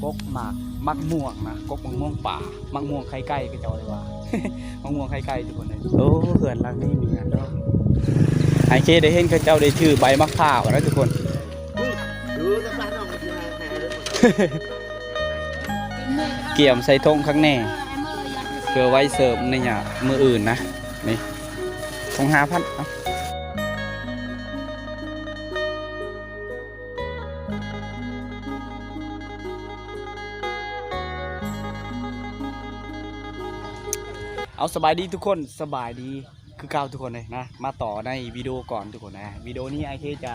ກົກໝາກ ໝາກມ່ວງນະ ກົກໝາກມ່ວງປ່າ ໝາກມ່ວງໄຂ່ໄກ່ ເຂົາເຈົ້າເອີ້ນວ່າ ໝາກມ່ວງໄຂ່ໄກ່ ທຸກຄົນເອີຍ. ໂອ້ ເຮືອນຫຼັງນີ້ມີຫຍັງເນາະ? ອ້າຍເຄໄດ້ເຫັນເຂົາເຈົ້າໄດ້ຖືໃບໝາກພ້າວນະ ທຸກຄົນ. ກຽມໃສ່ຖົງຄັກແນ່ ເພື່ອໄວ້ເສີມໃນຍາມມື້ອື່ນນະ. ນີ້ ຖົງຫ້າພັນ ເອົາ. ເອົາ ສະບາຍດີທຸກຄົນ ສະບາຍດີຄືເກົ່າທຸກຄົນເລີຍນະ. ມາຕໍ່ໃນວິດີໂອກ່ອນທຸກຄົນນະ. ວິດີໂອນີ້ອ້າຍເຄຈະ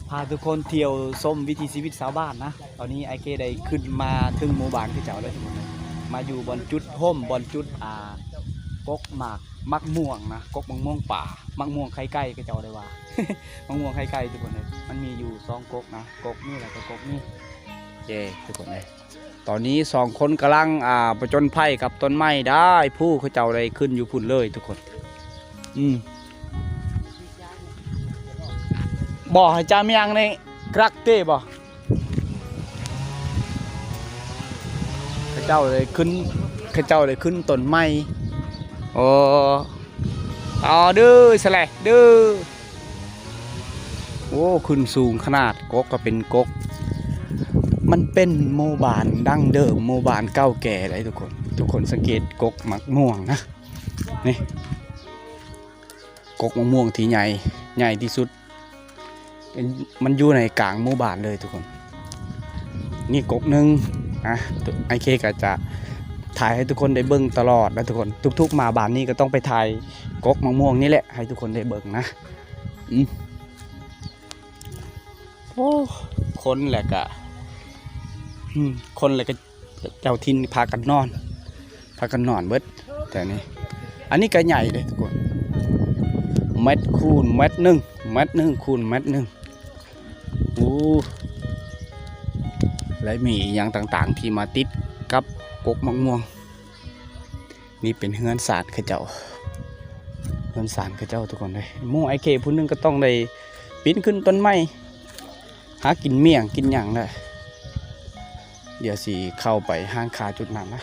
ພາທຸກຄົນທ່ຽວຊົມວິຖີຊີວິດຊາວບ້ານນະ. ຕອນນີ້ອ້າຍເຄໄດ້ຂຶ້ນມາເຖິງໝູ່ບ້ານເຂົາເຈົ້າແລ້ວທຸກຄົນເລີຍ ມາຢູ່ບ່ອນຈຸດຮົ່ມ ບ່ອນຈຸດ ອ່າ ກົກໝາກ ໝາກມ່ວງນະ ກົກໝາກມ່ວງປ່າ ໝາກມ່ວງໄຂ່ໄກ່ ເຂົາເຈົ້າເອີ້ນວ່າ ໝາກມ່ວງໄຂ່ໄກ່ ທຸກຄົນເອີຍ. ມັນມີຢູ່ສອງກົກນະ ກົກນີ້ ແລ້ວກໍກົກນີ້ ເຢ້ ທຸກຄົນເອີຍ. ຕອນນີ້ສອງຄົນກຳລັງ ອ່າ ປະຈົນໄພກັບຕົ້ນໄມ້ໄດ້ ຜູ້ເຂົາເຈົ້າໄດ້ຂຶ້ນຢູ່ພຸ້ນເລີຍທຸກຄົນ. ອືມ ບໍ່ໃຫ້ຈາມຍັງໃນກຣັກເຕບໍ່? ເຂົາເຈົ້າໄດ້ຂຶ້ນ ເຂົາເຈົ້າໄດ້ຂຶ້ນຕົ້ນໄມ້. ໂອ້ ຕໍ່ເດີ້ ສະແລເດີ້. ໂອ້ ຂຶ້ນສູງຂະໜາດ ກົກກໍເປັນກົກ. ມັນເປັນໝູ່ບ້ານດັ້ງເດີມ ໝູ່ບ້ານເກົ່າແກ່ເດ້ທຸກຄົນ. ທຸກຄົນສັງເກດກົກໝາກມ່ວງນະ ນີ້ ກົກໝາກມ່ວງທີ່ໃຫຍ່ ໃຫຍ່ທີ່ສຸດ ມັນຢູ່ໃນກາງໝູ່ບ້ານເລີຍທຸກຄົນ. ນີ້ກົກໜຶ່ງນະ ອ້າຍເຄກໍຈະຖ່າຍໃຫ້ທຸກຄົນໄດ້ເບິ່ງຕະຫຼອດນະທຸກຄົນ. ທຸກໆມາບ້ານນີ້ກໍຕ້ອງໄປຖ່າຍກົກໝາກມ່ວງນີ້ແຫຼະ ໃຫ້ທຸກຄົນໄດ້ເບິ່ງນະ. ອືມ ໂອ້ ຄົນແລ້ວກະ ອືມ ຄົນແລ້ວກະ ເຈົ້າຖິ່ນພາກັນນອນ ພາກັນນອນເບິດແຖວນີ້. ອັນນີ້ກໍໃຫຍ່ເດ້ທຸກຄົນ ແມັດຄູນແມັດໜຶ່ງ ແມັດໜຶ່ງຄູນແມັດໜຶ່ງ. ໂອ້ ແລະມີອີ່ຫຍັງຕ່າງໆທີ່ມາຕິດກັບກົກໝາກມ່ວງ. ນີ້ເປັນເຮືອນຊານເຂົາເຈົ້າ ເຮືອນຊານເຂົາເຈົ້າທຸກຄົນເອີຍ. ໝູ່ອ້າຍເຄຜູ້ໜຶ່ງກໍຕ້ອງໄດ້ປີນຂຶ້ນຕົ້ນໄມ້ ຫາກິນໝ້ຽງກິນຫຍັງແຫຼະ. ດຽວຊິເຂົ້າໄປຮ້ານຄ້າຈຸດນັ້ນນະ.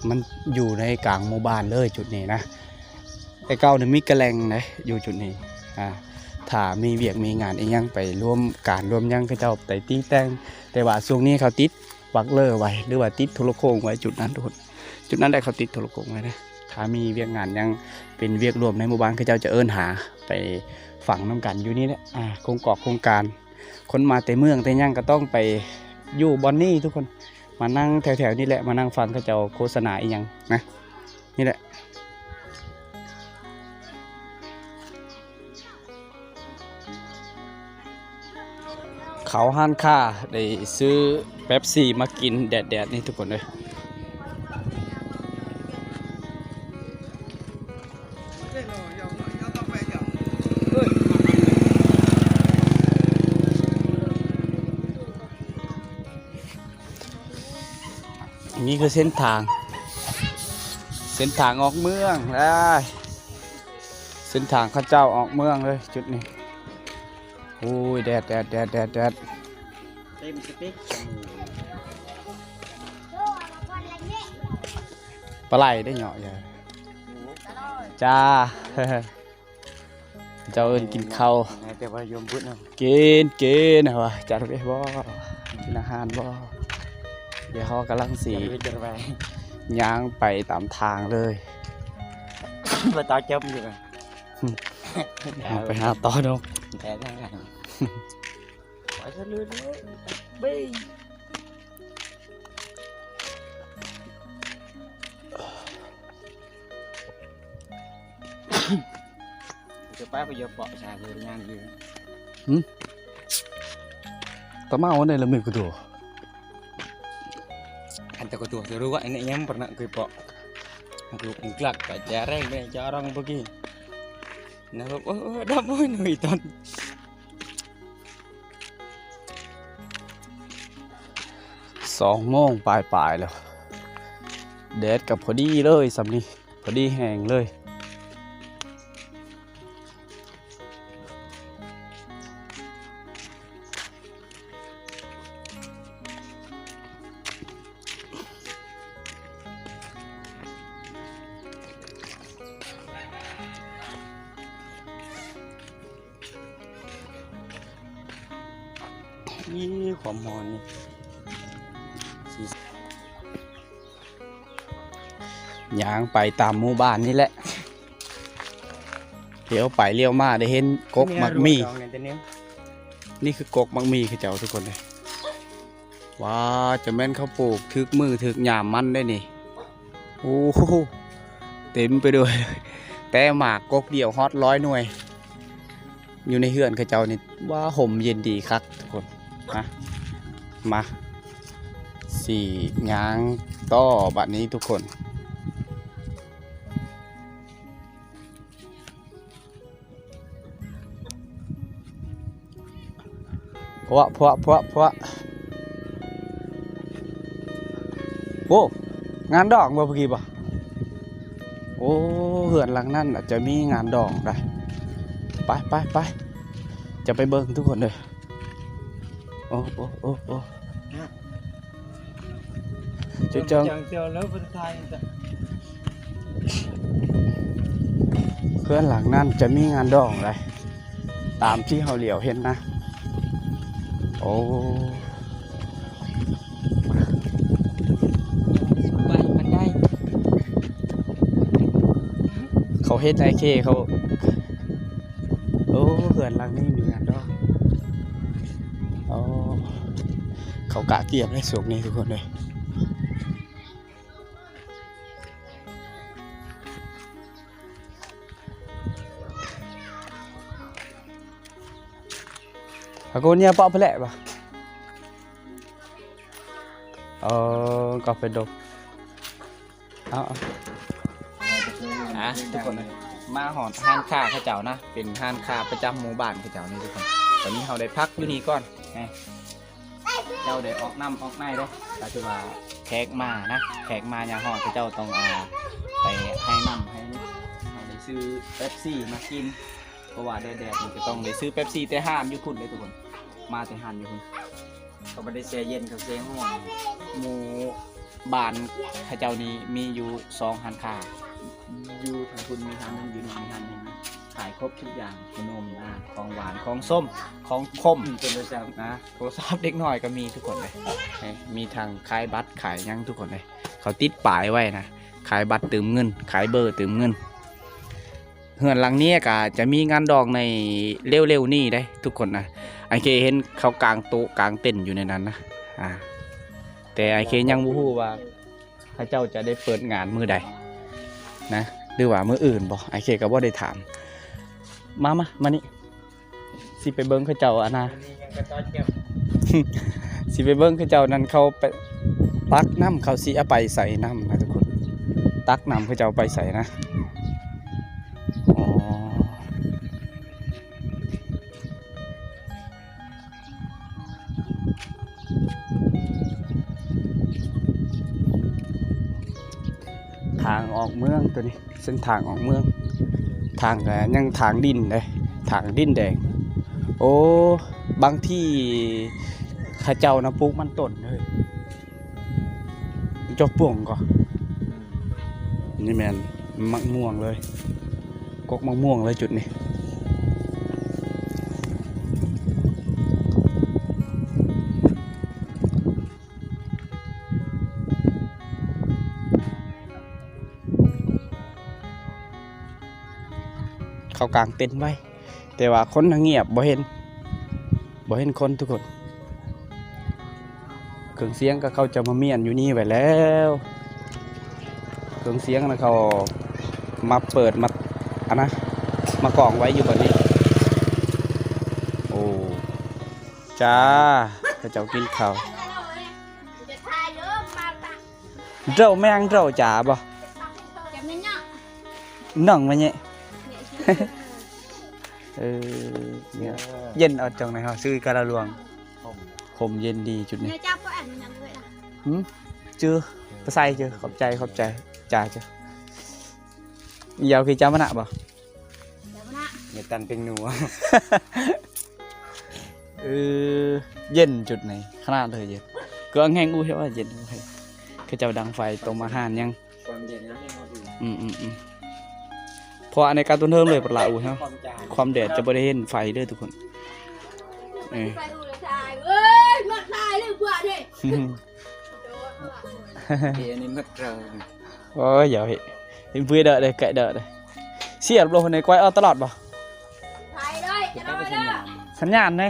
ມັນຢູ່ໃນກາງໝູ່ບ້ານເລີຍຈຸດນີ້ນະ. ແຕ່ເກົ່ານີ້ມີກະແຫຼ່ງເດ້ ຢູ່ຈຸດນີ້. ອ່າ ຖ້າມີວຽກມີງານອີ່ຫຍັງ ໄປລວມການລວມຫຍັງ ເຂົາເຈົ້າໄປຕິດແຕ່ງ. ແຕ່ວ່າຊ່ວງນີ້ເຂົາຕິດ ບັກເລີໄວ້ ຫຼືວ່າຕິດໂທລະໂຄ່ງໄວ້ຈຸດນັ້ນທຸກຄົນ. ຈຸດນັ້ນແຫຼະເຂົາຕິດໂທລະໂຄ່ງໄວ້ເດ້. ຖ້າມີວຽກງານຫຍັງເປັນວຽກລວມໃນໝູ່ບ້ານ ເຂົາເຈົ້າຈະເອີ້ນຫາໄປຝັງນຳກັນຢູ່ນີ້ແຫຼະ. ອ່າ ໂຄງກອກໂຄງການ ຄົນມາແຕ່ເມືອງແຕ່ຫຍັງກໍຕ້ອງໄປຢູ່ບ່ອນນີ້ທຸກຄົນ. ມານັ່ງແຖວໆນີ້ແຫຼະ ມານັ່ງຟັງເຂົາເຈົ້າໂຄສະນາອີ່ຫຍັງນະ. ນີ້ແຫຼະ ເຂົ້າຮ້ານຄ້າ ໄດ້ຊື້ເປັບຊີມາກິນແດດໆນີ້ທຸກຄົນເອີຍ. ນີ້ຄືເສັ້ນທາງ ເສັ້ນທາງອອກເມືອງເລີຍ ເສັ້ນທາງເຂົາເຈົ້າອອກເມືອງເລີຍຈຸດນີ້. ໂອ້ຍ ແດດ ແດດ ແດດ ແດດ ແດດ. ປາໄຫຼໄດ້ເນາະ ຈ້າ. ເຈົ້າເອີ້ນກິນເຂົ້າ ແຕ່ວ່າຍົມບຸດນຳ ກິນ ກິນ ວ່າ ຈັດໄວ້ບໍ່ ກິນອາຫານບໍ່. ດຽວເຮົາກຳລັງຊິ ຈັດໄວ້ ຈັດໄວ້ ຍ່າງໄປຕາມທາງເລີຍ ບໍ່ຕ້ອງຈົມຢູ່ ຫາ ໄປຫາຕໍ່ນົກ ແຕ່ທາງ ໄປເລື້ອຍໆ ເບິ່ງ. ຈະໄປໄປຢາກເປາະຊາເລີຍງານຢູ່. ຫືມ? ຕະເມົາອັນໃດລະມີກະໂດ. ອັນຕະກະໂດຈະຮູ້ວ່າອັນນີ້ຍັງບໍ່ນະຄືເປາະ. ກະກລັກກະຈະແຮງໄປຈະຣອງບໍ່ກີ້. ນະ ໂອ້ຍ ໂອ້ຍ ດຳ ໂອ້ຍ ໜຸ່ຍຕອນ. ສອງໂມງປາຍໆແລ້ວ ແດດກໍພໍດີເລີຍສ່ຳນີ້ ພໍດີແຮງເລີຍ. ອີ ຄວາມຮ້ອນນີ້ ຊິ ຍ່າງໄປຕາມໝູ່ບ້ານນີ້ແຫຼະ ຫຼຽວໄປຫຼຽວມາໄດ້ເຫັນກົກໝາກໝີ່. ນີ້ຄືກົກໝາກໝີ່ເຂົາເຈົ້າທຸກຄົນເອີຍ. ວ້າ ຈະແມ່ນເຂົາປູກຖືກມື້ຖືກຍາມມັນໄດ໋ນີ້. ໂອ້ໂຫ ເຕັມໄປດ້ວຍ ແຕ່ໝາກກົກດຽວຮອດຮ້ອຍໜ່ວຍ. ຢູ່ໃນເຮືອນເຂົາເຈົ້ານີ້ ວ້າ ຮົ່ມເຢັນດີຄັກທຸກຄົນ. ມາ ມາ ຊິຍ່າງຕໍ່ບາດນີ້ທຸກຄົນ. ພວກ ພວກ ພວກ ພວກ ໂອ້ ງານດອງບໍ່ ເມື່ອກີ້ບໍ່? ໂອ້ ເຮືອນຫຼັງນັ້ນອາດຈະມີງານດອງໄດ໋. ໄປ ໄປ ໄປ ຈະໄປເບິ່ງທຸກຄົນເດີ. ໂອ້ ໂອ້ ໂອ້ ໂອ້ ເຈົ້າ ເຈົ້າ ເຈົ້າ ເຈົ້າ ເຮືອນຫຼັງນັ້ນຈະມີງານດອງໄດ໋ ຕາມທີ່ເຮົາຫຼຽວເຫັນນະ. ໂອ້ ໄປມັນໄດ້ ເຂົາເຮັດໃນເຂດເຂົາ. ໂອ້ ເຮືອນຫຼັງນີ້ມີງານດອງ. ໂອ້ ເຂົາກະກຽມໃນຊ່ວງນີ້ທຸກຄົນເອີຍ. ອາໂກເນຍເປາະເພແຫຼະບໍ່? ເອີ ກາເຟດົກ. ເອົາ ເອົາ ອ່ະ ທຸກຄົນເອີຍ ມາຮອດຮ້ານຄ້າເຂົາເຈົ້ານະ ເປັນຮ້ານຄ້າປະຈຳໝູ່ບ້ານເຂົາເຈົ້ານີ້ທຸກຄົນ. ຕອນນີ້ເຮົາໄດ້ພັກຢູ່ນີ້ກ່ອນ ເຈົ້າໄດ້ອອກນ້ຳອອກໃນເດ້. ກໍຄືວ່າແຂກມານະ ແຂກມາຍາມຮອດ ເຂົາເຈົ້າຕ້ອງ ອ່າ ໄປໃຫ້ນ້ຳໃຫ້ ເຮົາໄດ້ຊື້ເປັບຊີມາກິນ ເພາະວ່າແດດໆນີ້ກໍຕ້ອງໄດ້ຊື້ເປັບຊີແຕ່ຮ້ານຢູ່ພຸ້ນເດ້ທຸກຄົນ ມາແຕ່ຮ້ານຢູ່ພຸ້ນ. ເຂົາບໍ່ໄດ້ແຊ່ເຢັນ ເຂົາແຊ່ຮ້ອນ. ໝູ່ບ້ານເຂົາເຈົ້ານີ້ມີຢູ່ສອງຮ້ານຄ້າ ຢູ່ທາງພຸ້ນມີຮ້ານໜຶ່ງ ຢູ່ນີ້ມີຮ້ານໜຶ່ງ ຂາຍຄົບທຸກຢ່າງ ຂະໜົມ ອາ ຂອງຫວານ ຂອງສົ້ມ ຂອງຂົມ ເປັນໂທລະສັບນະ ໂທລະສັບເດັກນ້ອຍກໍມີທຸກຄົນເດ້. ມີທັງຂາຍບັດຂາຍຫຍັງທຸກຄົນເດ້ ເຂົາຕິດປ້າຍໄວ້ນະ ຂາຍບັດຕື່ມເງິນ ຂາຍເບີຕື່ມເງິນ. ເຮືອນຫຼັງນີ້ກະຈະມີງານດອງໃນເລັວໆນີ້ເດ້ທຸກຄົນນະ. ອ້າຍເຄເຫັນເຂົາກາງໂຕະກາງເຕັນຢູ່ໃນນັ້ນນະ ອາ ແຕ່ອ້າຍເຄຍັງບໍ່ຮູ້ວ່າເຂົາເຈົ້າຈະໄດ້ເປີດງານມື້ໃດນະ ຫຼືວ່າມື້ອື່ນບໍ່ ອ້າຍເຄກໍບໍ່ໄດ້ຖາມ. ມາ ມາ ມານີ້ ຊິໄປເບິ່ງເຂົາເຈົ້າ ອັນນ່າ ຊິໄປເບິ່ງເຂົາເຈົ້ານັ້ນ ເຂົາໄປຕັກນ້ຳ ເຂົາຊິເອົາໄປໃສ່ນ້ຳນະທຸກຄົນ. ຕັກນ້ຳເຂົາເຈົ້າໄປໃສ່ນະ. ອໍ ທາງອອກເມືອງໂຕນີ້ ເສັ້ນທາງອອກເມືອງ ທາງກໍຍັງທາງດິນເດ້ ທາງດິນແດງ. ໂອ້ ບາງທີ່ເຂົາເຈົ້ານະປູກມັນຕົ້ນເຮີ້ຍ ຈອກປ່ວງກໍ ອືມ ນີ້ແມ່ນໝາກມ່ວງເລີຍ ກົກໝາກມ່ວງເລີຍຈຸດນີ້. ເຂົາກາງເຕັນໄວ້ ແຕ່ວ່າຄົນຫາງງຽບ ບໍ່ເຫັນ ບໍ່ເຫັນຄົນທຸກຄົນ. ເຄື່ອງສຽງກໍເຂົາເຈົ້າມາມ້ຽນຢູ່ນີ້ໄວ້ແລ້ວ ເຄື່ອງສຽງນະ ເຂົາມາເປີດ ມາ ອັນນະ ມາກອງໄວ້ຢູ່ບ່ອນນີ້. ໂອ້ ຈ້າ ເຂົາເຈົ້າກິນເຂົ້າ. ເຈົ້າແມ່ງເຈົ້າຈາບໍ່? ນ້ອງມາເຍະ ເອີ ເຢັນເອົາຈັ່ງໃດເຮົາຊື້ກາລະລວງ ຂົມເຢັນດີຈຸດນີ້. ຫືມ ຈື່ ປະໄຊຈື່ ຂອບໃຈ ຂອບໃຈ ຈາ ຈາ. ຢາວຄືຈາມະນະບໍ່? ເຮັດຕັນເປັງໜູ. ເອີ ເຢັນຈຸດນີ້ຂະໜາດເລີຍ ເຢັນ ເກືອງແຮງອູ້ແທ້ວ່າເຢັນ. ເຂົາເຈົ້າດັງໄຟຕົ້ມອາຫານຫຍັງ ຄວາມເຢັນນະ ອືມໆໆ ເພາະອັນໃນການຕົ້ນເທີມເລີຍປະລະອູ້ເນາະ ຄວາມແດດຈະບໍ່ໄດ້ເຫັນໄຟເດີທຸກຄົນ. ເອີ ເດ ອັນນີ້ມັກເອົາ ໂອ້ຍ ຢ່າເຮັດ ເຫັນເພື່ອເດີ ໄດ້ໄກເດີ ສຽບລົງໃນກວາຍອອກຕະຫຼອດບໍ່? ສັນຍານເດ້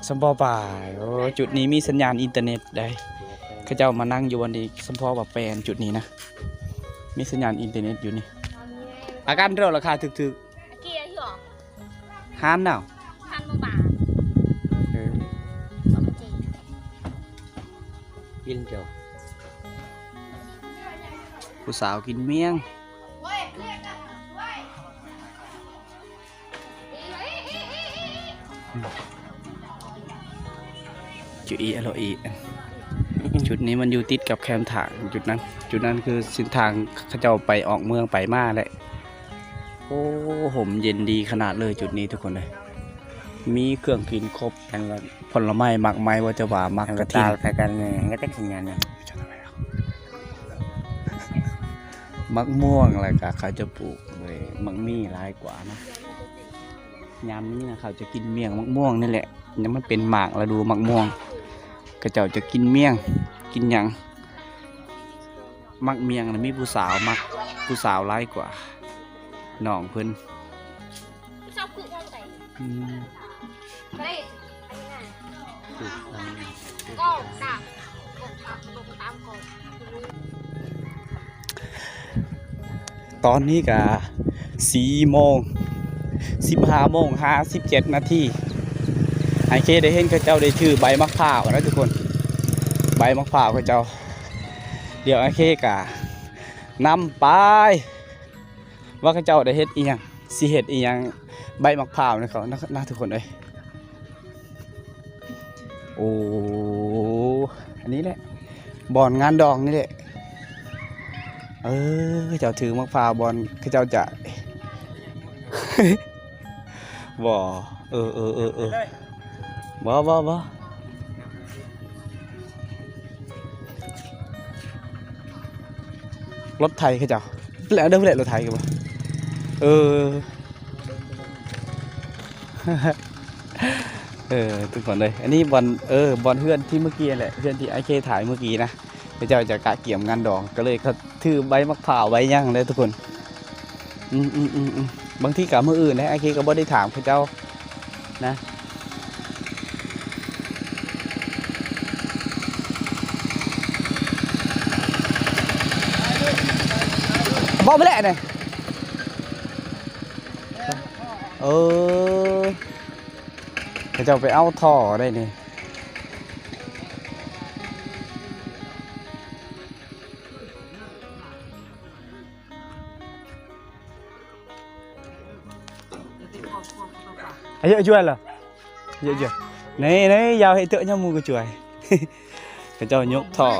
ສຳພໍປາຍ ໂອ້ ຈຸດນີ້ມີສັນຍານອິນເຕີເນັດໄດ໋ ເຂົາເຈົ້າມານັ່ງຢູ່ບ່ອນນີ້ ສຳພໍວ່າແປນຈຸດນີ້ນະ ມີສັນຍານອິນເຕີເນັດຢູ່ນີ້ ອາການເທົ່າລາຄາຖືກໆ ຮ້ານເນາະ ຮ້ານບໍ່ບາ ເອີ ກິນເຈົ້າ ຜູ້ສາວກິນມ້ຽງ ຈຸອີອະໂລອີ ຈຸດນີ້ມັນຢູ່ຕິດກັບແຄມທາງ ຈຸດນັ້ນ ຈຸດນັ້ນຄືເສັ້ນທາງເຂົາເຈົ້າໄປອອກເມືອງໄປມາແຫຼະ ໂອ້ ຮົ່ມເຢັນດີຂະໜາດເລີຍຈຸດນີ້ທຸກຄົນເອີຍ ມີເຄື່ອງກິນຄົບ ອັນລະ ຜົນລະໄມ້ໝາກໄມ້ ບໍ່ວ່າຈະໝາກກະທິນ ໝາກມ່ວງ ແລ້ວກະເຂົາຈະປູກໝາກມີ້ຫຼາຍກວ່ານະ ຍາມນີ້ນະ ເຂົາຈະກິນມ້ຽງໝາກມ່ວງນີ້ແຫຼະ ຍັງມັນເປັນໝາກລະດູໝາກມ່ວງ ເຂົາເຈົ້າຈະກິນມ້ຽງ ກິນຫຍັງ ໝາກມ້ຽງນະ ມີຜູ້ສາວມັກ ຜູ້ສາວຫຼາຍກວ່ານ້ອງເພິ່ນ ອືມ ຕອນນີ້ກະສີ່ໂມງ ສິບຫ້າໂມງຫ້າສິບເຈັດນາທີ ອ້າຍເຄໄດ້ເຫັນເຂົາເຈົ້າໄດ້ຖືໃບໝາກພ້າວນະທຸກຄົນ ໃບໝາກພ້າວເຂົາເຈົ້າ ດຽວອ້າຍເຄກະນຳໄປ ວ່າເຂົາເຈົ້າໄດ້ເຮັດອີ່ຫຍັງ ຊິເຮັດອີ່ຫຍັງ ໃບໝາກພ້າວນະເຂົານະ ນະທຸກຄົນເອີຍ ໂອ້ ອັນນີ້ແຫຼະ ບ່ອນງານດອງນີ້ແຫຼະ ເອີ ເຂົາເຈົ້າຖືໝາກພ້າວ ບ່ອນເຂົາເຈົ້າຈະ ບໍ່ ເອີ ເອີ ເອີ ເອີ ບໍ່ ບໍ່ ບໍ່ ລົດໄຖເຂົາເຈົ້າ ແລ້ວເດີ ແລ້ວລົດໄຖກໍບໍ່ ເອີ ເອີ ທຸກຄົນເອີຍ ອັນນີ້ບ່ອນ ເອີ ບ່ອນເຮືອນທີ່ເມື່ອກີ້ຫັ້ນແຫຼະ ເຮືອນທີ່ອ້າຍເຄຖ່າຍເມື່ອກີ້ນະ ເຂົາເຈົ້າຈະກະກຽມງານດອງ ກໍເລີຍເຂົາຖືໃບໝາກພ້າວໃບຫຍັງເດ້ທຸກຄົນ ອືມໆໆໆ ບາງທີກໍມື້ອື່ນເດ້ ອ້າຍເຄກໍບໍ່ໄດ້ຖາມເຂົາເຈົ້ານະ ບໍ່ໄປແຫຼະນີ້ ເອີ ເຂົາເຈົ້າໄປເອົາທໍ່ໄດ້ນີ້. ອາຍຸຈວຍລະ ອາຍຸຈວຍ ນີ້ ນີ້ ຢາວໃຫ້ເຕີຍາໝູ່ກໍຈວຍ ເຂົາເຈົ້າຍົກທໍ່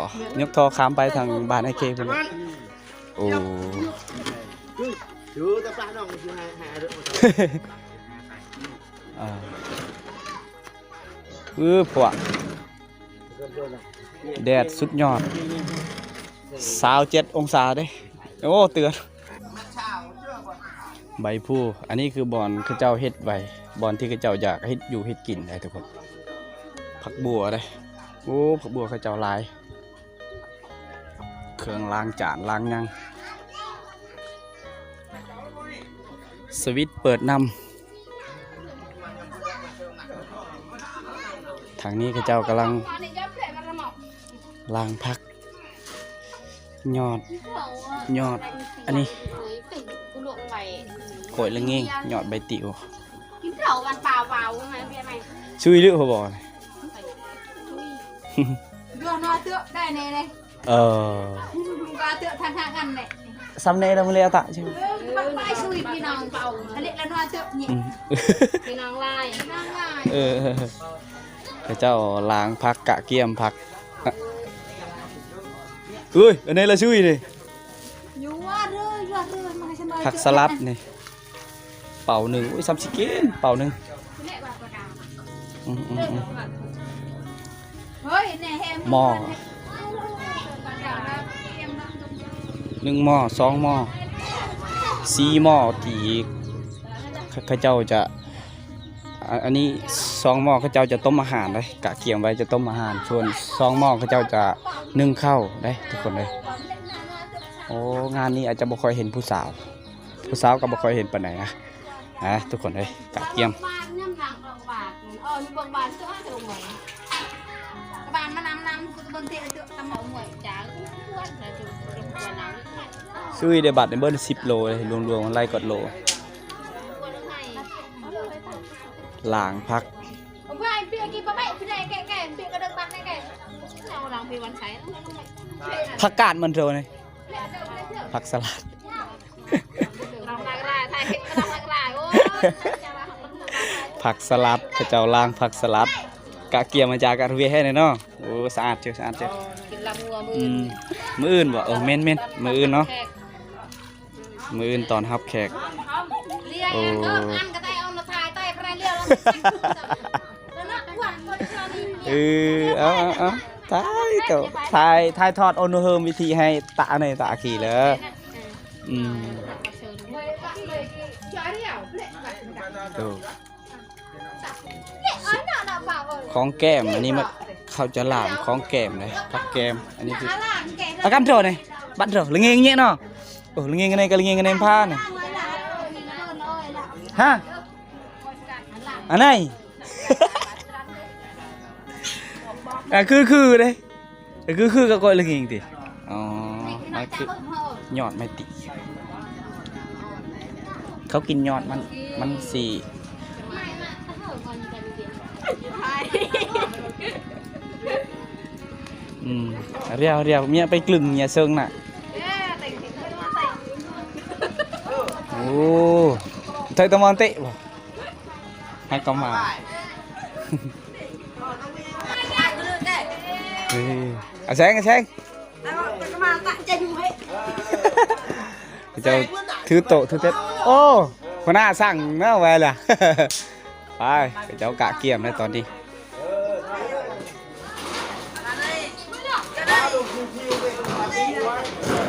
ຍົກທໍ່ຂ້າມໄປທາງບ້ານອ້າຍເຄພຸ້ນ ໂອ້ ອ່າ ອື ພວກ ແດດສຸດຍອດ ຊາວເຈັດອົງສາເດ້ ໂອ້ ເຕືອນ ໃບພູ ອັນນີ້ຄືບ່ອນເຂົາເຈົ້າເຮັດໄວ້ ບ່ອນທີ່ເຂົາເຈົ້າຢາກເຮັດຢູ່ເຮັດກິນໄດ໋ທຸກຄົນ ຜັກບົວເດ້ ໂອ້ ຜັກບົວເຂົາເຈົ້າຫຼາຍ ເຄື່ອງລ້າງຈານລ້າງຫຍັງ ສະວິດເປີດນ້ຳ ທາງນີ້ເຂົາເຈົ້າກຳລັງລ້າງຜັກ ຍອດ ຍອດ ອັນນີ້ ໂກຍລະເງງ ຍອດໃບຕິວ ກິນເຂົ້າກັນປາວາວ ຊຸຍຫຼືບໍ່ ເອີ ຊຳແນ່ລະມື້ແລວຕະ ເອີ ເຂົາເຈົ້າລ້າງຜັກກະກຽມຜັກ ເອີຍ ອັນນີ້ລະຊຸຍນີ້ ຜັກສະຫຼັດນີ້ ເປົາໜຶ່ງ ໂອ້ຍ ຊຳຊິກິນເປົາໜຶ່ງ ອືມໆໆ ໝໍ້ ໜຶ່ງໝໍ້ ສອງໝໍ້ ສີ່ໝໍ້ ທີ່ເຂົາເຈົ້າຈະ ອັນ ອັນນີ້ສອງໝໍ້ເຂົາເຈົ້າຈະຕົ້ມອາຫານເດ້ ກະກຽມໄວ້ຈະຕົ້ມອາຫານ ສ່ວນສອງໝໍ້ເຂົາເຈົ້າຈະໜຶ້ງເຂົ້າເດ້ທຸກຄົນເດ້. ໂອ້ ງານນີ້ອາດຈະບໍ່ຄ່ອຍເຫັນຜູ້ສາວ ຜູ້ສາວກໍບໍ່ຄ່ອຍເຫັນປານໃດນະ ນະທຸກຄົນເອີຍ ກະກຽມ. ຊື້ໄດ້ບັດນີ້ເບິດສິບໂລເລີຍ ລວມໆມັນຫຼາຍກວ່າໂລ. ລ້າງຜັກ ຜັກກາດມັນໂຕນີ້ ຜັກສະຫຼັດ ຜັກສະຫຼັດ ເຂົາເຈົ້າລ້າງຜັກສະຫຼັດ ກະກຽມມາຈາກກະທະເວໃຫ້ແນ່ເນາະ. ໂອ້ ສະອາດເຈີ ສະອາດເຈີ. ອືມ ມື້ອື່ນບໍ່? ເອີ ແມ່ນໆ ມື້ອື່ນເນາະ ມື້ອື່ນຕ້ອນຮັບແຂກ. ໂອ້ ເອີ ເອົາໆໆ ຖ່າຍໂຕ ຖ່າຍ ຖ່າຍທອດໂອໂນເຮີມວິທີໃຫ້ຕາໃນຕາຂີ່ເລີຍ. ອືມ ໂຕ ຂອງແກ້ມ ອັນນີ້ມັນ ເຂົາຈະລ້າງຂອງແກ້ມເດ້ ຜັກແກ້ມ. ອັນນີ້ຄື ອາກຳໂຕນີ້ ບັດໂຕ ລະເງງເຍເນາະ. ໂອ້ ລະເງງອັນນີ້ກະລະເງງອັນນີ້ພານີ້ ຮະ ອັນໃດ ອ່າ ຄື ຄືເດ້ ຄື ຄືກັບກ້ອຍລະເງງຕິ. ອໍ ມັນຄືຍອດໄມ້ຕິ ເຂົາກິນຍອດມັນ ມັນຊິ ອືມ ລຽວ ລຽວ ເມຍໄປກຶງເມຍເຊິ່ງນະ. ໂອ້ ໄທຕະມອນເຕະບໍ່? ໃຫ້ກຳມາ ເອີ ອາແສງ ອາແສງ ເຈົ້າຖືໂຕະຖືເຕັດ. ໂອ້ ຫົວໜ້າສັ່ງເນາະ ໄວ້ລະ ໄປ ເຈົ້າກະກຽມແລ້ວຕອນນີ້.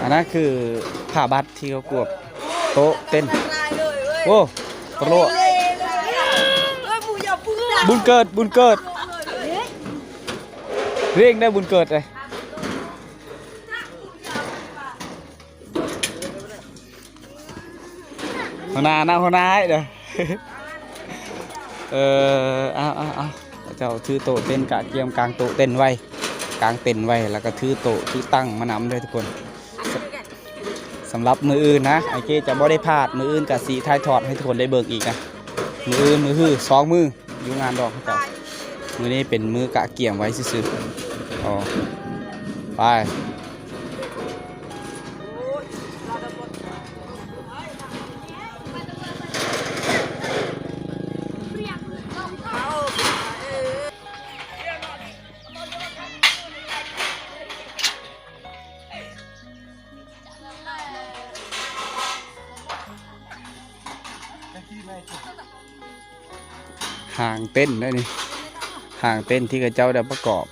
ອັນນັ້ນຄືຜ້າບັດທີ່ເຂົາກວບໂຕະເຕັນ. ໂອ້ ໂປະ ບຸນເກີດ ບຸນເກີດ ເລັ່ງໄດ້ບຸນເກີດເດ້. ຫົວໜ້ານະ ຫົວໜ້າໃຫ້ເດີ. ເອີ ເອົາ ເອົາ ເອົາ ເຈົ້າຖືໂຕະເຕັນກະກຽມກາງໂຕະເຕັນໄວ້ ກາງເຕັນໄວ້ ແລ້ວກະຖືໂຕະຖືຕັ່ງມານຳເດີທຸກຄົນ. ສຳລັບມື້ອື່ນນະ ອ້າຍເກຈະບໍ່ໄດ້ພາດ ມື້ອື່ນກະຊິຖ່າຍທອດໃຫ້ທຸກຄົນໄດ້ເບິ່ງອີກນະ. ມື້ອື່ນ ມື້ຮື ສອງມື້ ຢູ່ງານດອງເຂົາເຈົ້າ. ມື້ນີ້ເປັນມື້ກະກຽມໄວ້ຊື່ໆ. ອໍ ໄປ ຫາງເຕັນເດ້ນີ້ ຫາງເຕັນທີ່ເຂົາເຈົ້າໄດ້ປະກອບ.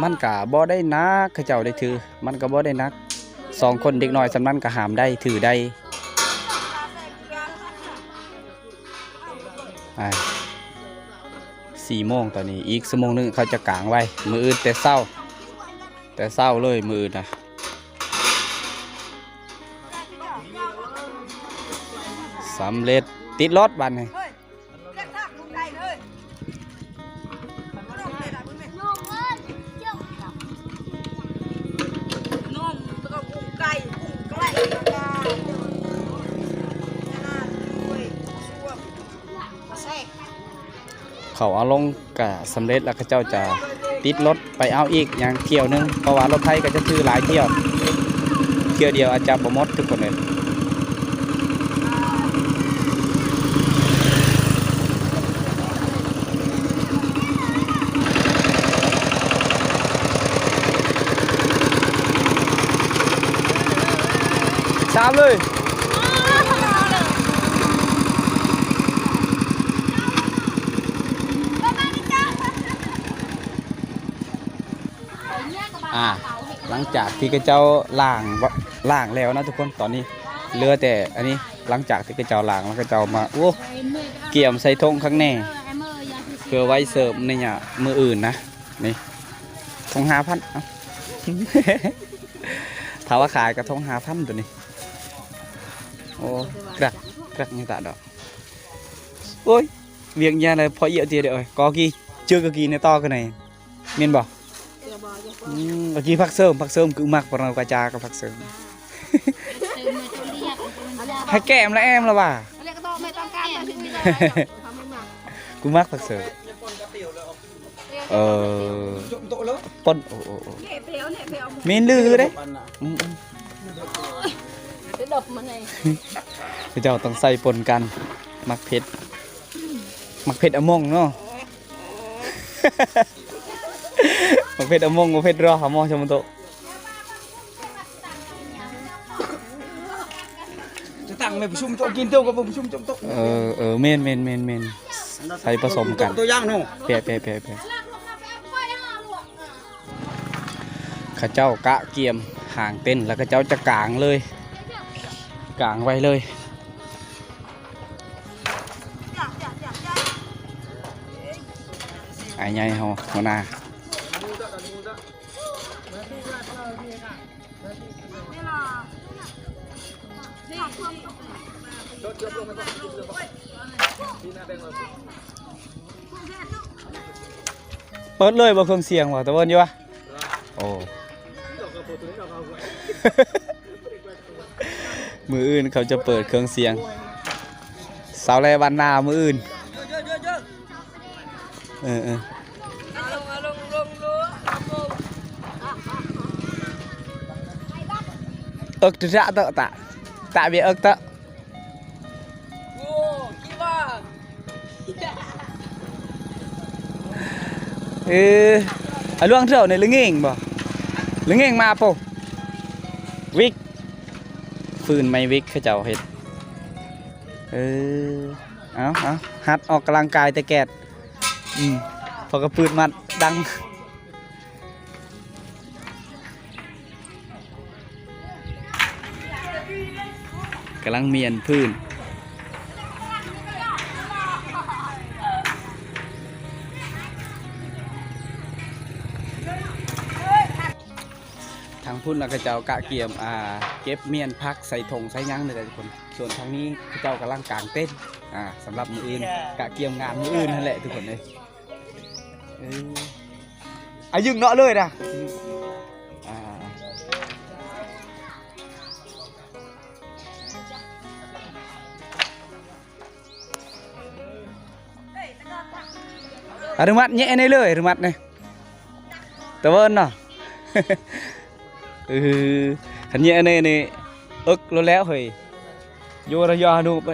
ມັນກະບໍ່ໄດ້ໜັກ ເຂົາເຈົ້າໄດ້ຖື ມັນກະບໍ່ໄດ້ໜັກ ສອງຄົນເດັກນ້ອຍສ່ຳນັ້ນກະຫາມໄດ້ ຖືໄດ້. ອ່າ ສີ່ໂມງຕອນນີ້ ອີກຊົ່ວໂມງໜຶ່ງເຂົາຈະກາງໄວ້. ມື້ອື່ນແຕ່ເຊົ້າ ແຕ່ເຊົ້າເລີຍມື້ອື່ນນະ. ສຳເລັດ ຕິດລົດບາດນີ້. ເຂົາເອົາລົງກະສຳເລັດ ແລ້ວເຂົາເຈົ້າຈະຕິດລົດໄປເອົາອີກຢ່າງຖ້ຽວໜຶ່ງ ເພາະວ່າລົດໄຖກະຈະຖືຫຼາຍຖ້ຽວ ຖ້ຽວດຽວອາດຈະບໍ່ໝົດທຸກຄົນເອີຍ. ສາມເລີຍ. ອ່າ ຫຼັງຈາກທີ່ເຂົາເຈົ້າລ້າງ ລ້າງແລ້ວນະທຸກຄົນ ຕອນນີ້ເຫຼືອແຕ່ອັນນີ້ ຫຼັງຈາກທີ່ເຂົາເຈົ້າລ້າງແລ້ວ ເຂົາເຈົ້າມາ ໂອ້ ກຽມໃສ່ຖົງຄັກແນ່ ເພື່ອໄວ້ເສີບໃນຍາມມື້ອື່ນນະ. ນີ້ຖົງຫ້າພັນ ເອົ້າ ຖ້າວ່າຂາຍກໍຖົງຫ້າພັນໂຕນີ້. ໂອ້ ກະກະຍັງຕາດອກ. ໂອ້ຍ ວຽກຍາລະພໍເອີຍເດ ກໍກີເຈີກະກີໃນຕໍ່ກັນ ແມ່ນບໍ່? ອືມ ກະກີຜັກເສີມ ຜັກເສີມ ກູມັກປະເນາະ ກະຈາກັບຜັກເສີມ ໃຫ້ແກ້ມລະແອມລະວ່າ ກູມັກຜັກເສີມ. ເອີ ປົນ ໂອ້ ໂອ້ ໂອ້ ມີນລືເດ້. ອືມ ເຂົາເຈົ້າຕ້ອງໃສ່ປົນກັນ ໝາກເຜັດ ໝາກເຜັດອາມົງເນາະ ໝາກເຜັດອາມົງ ໝາກເຜັດຣໍ ໝໍຊະໂມໂຕ. ຈະຕັ້ງໃນປະຊຸມໂຕະກິນໂຕະ ກໍປະຊຸມໂຕະໂຕະ. ເອີ ເອີ ແມ່ນໆໆໆ ໃສ່ປະສົມກັນ ຕົວຢ່າງເນາະ ແປະໆໆໆ. ເຂົາເຈົ້າກະກຽມຫາງເຕັນ ແລ້ວເຂົາເຈົ້າຈະກາງເລີຍ ກາງໄວ້ເລີຍ. ອ້າຍໃຫຍ່ເຮົາ ຫົວໜ້າ. ເປີດເລີຍບໍ່ເຄື່ອງສຽງຫວາ ຕາເວີນຢູ່ຫວາ? ໂອ້ ມື້ອື່ນເຂົາຈະເປີດເຄື່ອງສຽງ ເຊົາແລວັນໜ້າມື້ອື່ນ. ເອີໆ ເອິກຕະຕະເຕາະ ຕະ ຕະເວເອິກເຕາະ. ເອີ ອາ ລວງເທົ່ານີ້ລະເງງບໍ່ ລະເງງມາໂປ ວິກ ຟືນໄມ້ວິກເຂົາເຈົ້າເຮັດ. ເອີ ເອົາໆ ຫັດອອກກຳລັງກາຍແຕ່ແກດ ອືມ ພໍກະປືດມັດດັງ. ກຳລັງມ້ຽນພື້ນ ທາງພຸ້ນລະເຂົາເຈົ້າກະກຽມ ອ່າ ເກັບມ້ຽນຜັກໃສ່ຖົງໃສ່ຫຍັງນີ້ແຫຼະທຸກຄົນ ສ່ວນທາງນີ້ເຂົາເຈົ້າກຳລັງກາງເຕັນ ອ່າ ສຳລັບມື້ອື່ນ ກະກຽມງານມື້ອື່ນຫັ້ນແຫຼະທຸກຄົນເອີຍ. ເອີ ອາ ຍຶງເນາະເລີຍນະ ອາ ອະນຸມັດແຍະໃນເລີຍ ອະນຸມັດນີ້ ຕາເວີນເນາະ. ເອີ ຄັນແຍະໃນນີ້ ເອິກໂລດແລ້ວເຮີ້ຍ ໂຍລະຍົວະນຸໄປ.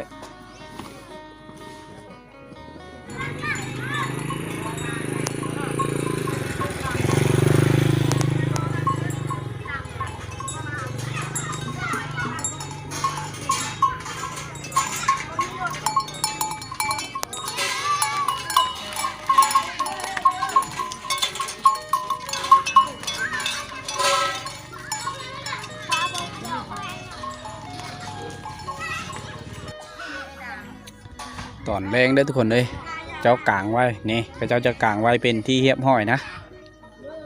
ຕອນແລງເດີທຸກຄົນເອີຍ ເຈົ້າກາງໄວ້ ນີ້ ເຂົາເຈົ້າຈະກາງໄວ້ເປັນທີ່ຮຽບຮ້ອຍນະ.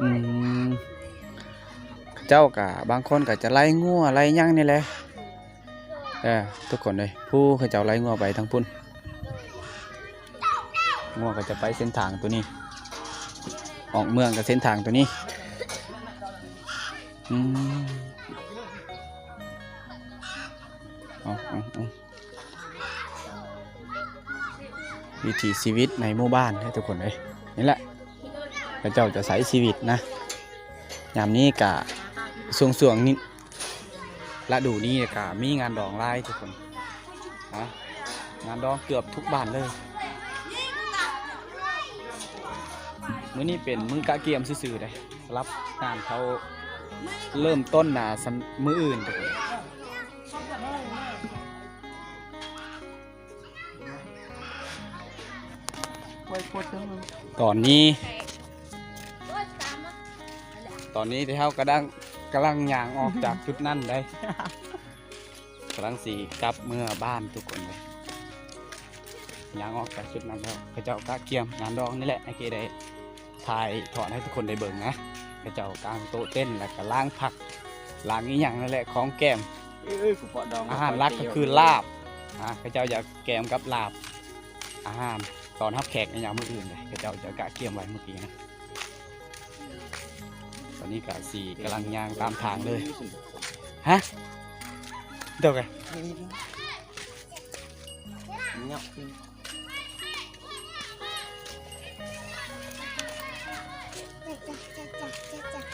ອືມ ເຂົາເຈົ້າກະ ບາງຄົນກະຈະໄລ່ງົວໄລ່ຫຍັງນີ້ແຫຼະ ເອີ ທຸກຄົນເອີຍ ຜູ້ເຂົາເຈົ້າໄລ່ງົວໄປທາງພຸ້ນ ງົວກະຈະໄປເສັ້ນທາງໂຕນີ້ ອອກເມືອງກະເສັ້ນທາງໂຕນີ້. ອືມ ເອົາໆໆ ວິຖີຊີວິດໃນໝູ່ບ້ານເດີທຸກຄົນເອີຍ ນີ້ແຫຼະ ເຂົາເຈົ້າຈະໃຊ້ຊີວິດນະ ຍາມນີ້ກະຊ່ວງໆນີ້ ລະດູນີ້ກະມີງານດອງຫຼາຍທຸກຄົນ ຮະ ງານດອງເກືອບທຸກບ້ານເລີຍ. ມື້ນີ້ເປັນມື້ກະກຽມຊື່ໆເດ້ ສຳລັບງານເຂົາເລີ່ມຕົ້ນນະ ມື້ອື່ນ. ຕອນນີ້ ຕອນນີ້ທີ່ເຮົາກຳລັງ ກຳລັງຍ່າງອອກຈາກຈຸດນັ້ນໄດ໋ ກຳລັງຊິກັບເມືອບ້ານທຸກຄົນເລີຍ. ຍ່າງອອກຈາກຈຸດນັ້ນແລ້ວ ເຂົາເຈົ້າກະກຽມງານດອງນີ້ແຫຼະ ອ້າຍເຄໄດ້ຖ່າຍທອດໃຫ້ທຸກຄົນໄດ້ເບິ່ງນະ. ເຂົາເຈົ້າກາງໂຕະເຕັ້ນ ແລ້ວກະລ້າງຜັກ ລ້າງອີ່ຫຍັງນັ້ນແຫຼະ ຂອງແກ້ມ. ເອີ ຜູ້ເປາະດອງ ອາຫານຫຼັກກໍຄືລາບ ອ່າ ເຂົາເຈົ້າຢາກແກ້ມກັບລາບ ອາຫານຕ້ອນຮັບແຂກໃນຍາມມື້ອື່ນເດ້ ເຂົາເຈົ້າຈະກະກຽມໄວ້ມື້ກີ້ນະ. ຕອນນີ້ກະຊິກຳລັງຍ່າງຕາມທາງເລີຍ. ຮະ? ເດີກະ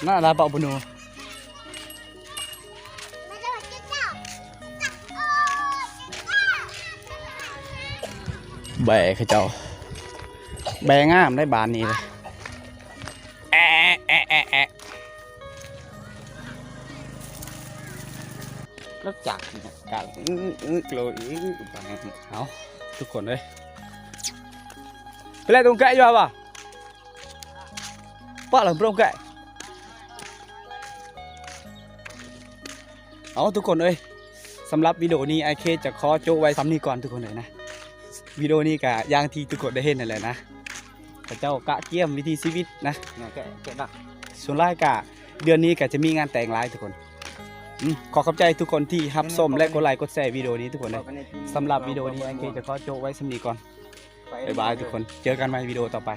ນະລາເປົາບຸນູ. ແບເຂົາເຈົ້າ ແບງາມໄດ໋ບ້ານນີ້ເລີຍ. ແອະ ແອະ ແອະ ແອະ ນອກຈາກການ ອື ອື ໂກ ອື ເອົາ ທຸກຄົນເອີຍ ເປັນໄລຕົງກະຢູ່ບໍ່? ປະລະ ບໍ່ຕົງກະ. ເອົາ ທຸກຄົນເອີຍ ສຳລັບວິດີໂອນີ້ ອ້າຍເຄຈະຂໍໂຈະໄວ້ສ່ຳນີ້ກ່ອນທຸກຄົນເອີຍນະ. ວິດີໂອນີ້ກະຢ່າງທີ່ທຸກຄົນໄດ້ເຫັນນັ້ນແຫຼະນະ ເຂົາເຈົ້າກະກຽມວິຖີຊີວິດນະ. ສ່ວນຫຼາຍກະເດືອນນີ້ກະຈະມີງານແຕ່ງຫຼາຍທຸກຄົນ. ອື ຂໍຂອບໃຈທຸກຄົນທີ່ຮັບຊົມ ແລະ ກົດໄລກົດແຊວິດີໂອນີ້ທຸກຄົນເອີຍ. ສຳລັບວິດີໂອນີ້ ອ້າຍເຄຈະຂໍໂຈະໄວ້ສ່ຳນີ້ກ່ອນ. ບາຍບາຍທຸກຄົນ ເຈີກັນໃໝ່ວິດີໂອຕໍ່ໄປ.